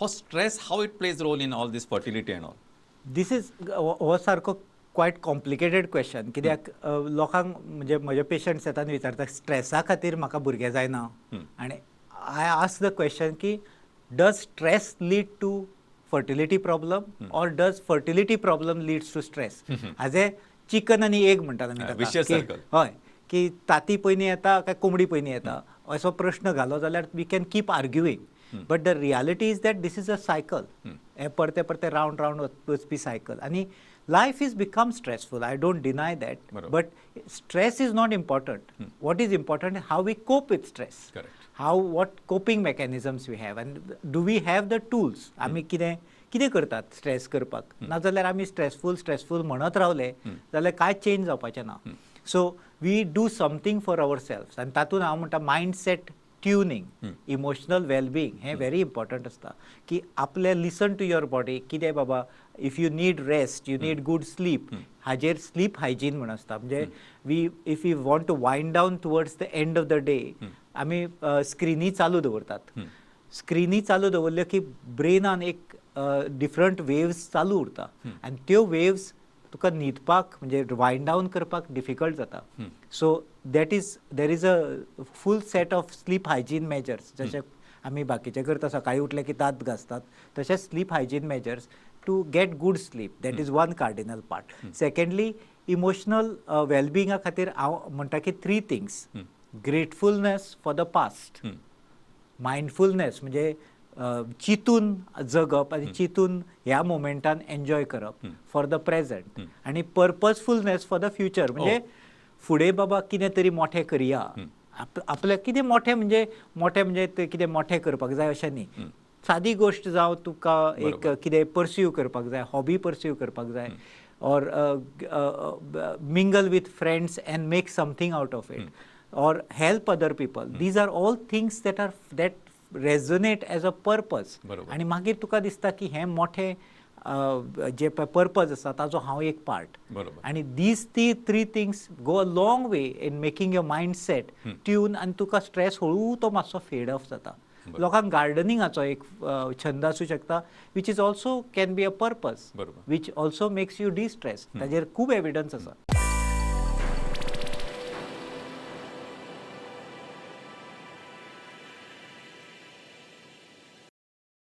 हो stress, how it plays role in all this fertility and all? This is हो सारको quiet complicated question, कित्याक लोकांक, म्हणजे म्हजे पेशंट्स येता आनी विचारता, स्ट्रेसा खातीर म्हाका भुरगें जायना. आनी I ask the question की does stress lead to fertility problem or does fertility problem leads to stress? हाजे चिकन आनी एग म्हणटात आमी ताका. Vicious circle. हय, की ताती पयलीं येता काय कोंबडी पयलीं येता असो प्रश्न घालो जाल्यार we can keep arguing, but the reality is that this is a cycle. हें परते परते रावंड रावंड वचपी सायकल आनी life is become stressful, I don't deny that. But stress is not important. What is important, how we cope with stress. How, what coping mechanisms we have and do we have the tools. आमी कितें कितें करतात stress करपाक? नाजाल्यार आमी stressful stressful म्हणत रावले जाल्यार कांय चेंज जावपाचें ना. So we do something for our self आनी तातूंत हांव म्हणटा, मायंडसेट ट्युनींग, इमोशनल वेलबिंग हें व्हेरी इम्पॉर्टंट आसता, की आपलें लिसन टू your body. कितें बाबा, if you need rest, you need good sleep. हाजेर स्लीप हायजीन म्हूण आसता. म्हणजे we if you want to wind down towards the end of the day, आमी स्क्रिनी चालू दवरतात. स्क्रिनी चालू दवरल्यो की ब्रेनान एक डिफरंट वेव्स चालू उरता आनी त्यो वेव्स तुका न्हिदपाक, म्हणजे वायंड डावन करपाक डिफिकल्ट जाता. So that is there is a full set of sleep hygiene measures. जशें आमी बाकीचे करता, सकाळी उठले की दांत घासतात, तशेंच sleep hygiene measures to get good sleep. That is one cardinal part. Secondly, emotional वेलबिंगा खातीर हांव म्हणटा की three things: gratefulness for the past, mindfulness, म्हणजे चिंतून जगप आनी चिंतून ह्या मोमेंटान एन्जॉय करप फॉर the present, आनी पर्पजफुलनेस फॉर the future, म्हणजे फुडें बाबा कितें तरी मोठें करया. आपल्याक कितें मोठें, म्हणजे मोठें म्हणजे ते कितें मोठें करपाक जाय अशें न्ही. सादी गोश्ट जावं, तुका एक कितें पर्स्यू करपाक जाय, हॉबी पर्स्यू करपाक जाय, or mingle with friends and make something out of it, or help other people. These are all things that resonate as a purpose. आनी मागीर तुका दिसता की हें मोठें जे पर्पज आसा ताजो हांव एक पार्ट. आनी these ती three things go a long way in making your mindset tune आनी तुका स्ट्रेस हळू तो मातसो फेड ऑफ जाता. लोकांक गार्डनिंगाचो एक छंद आसूं शकता, which is also can be a purpose, which also makes you de-stress. ताजेर खूब एविडन्स आसा.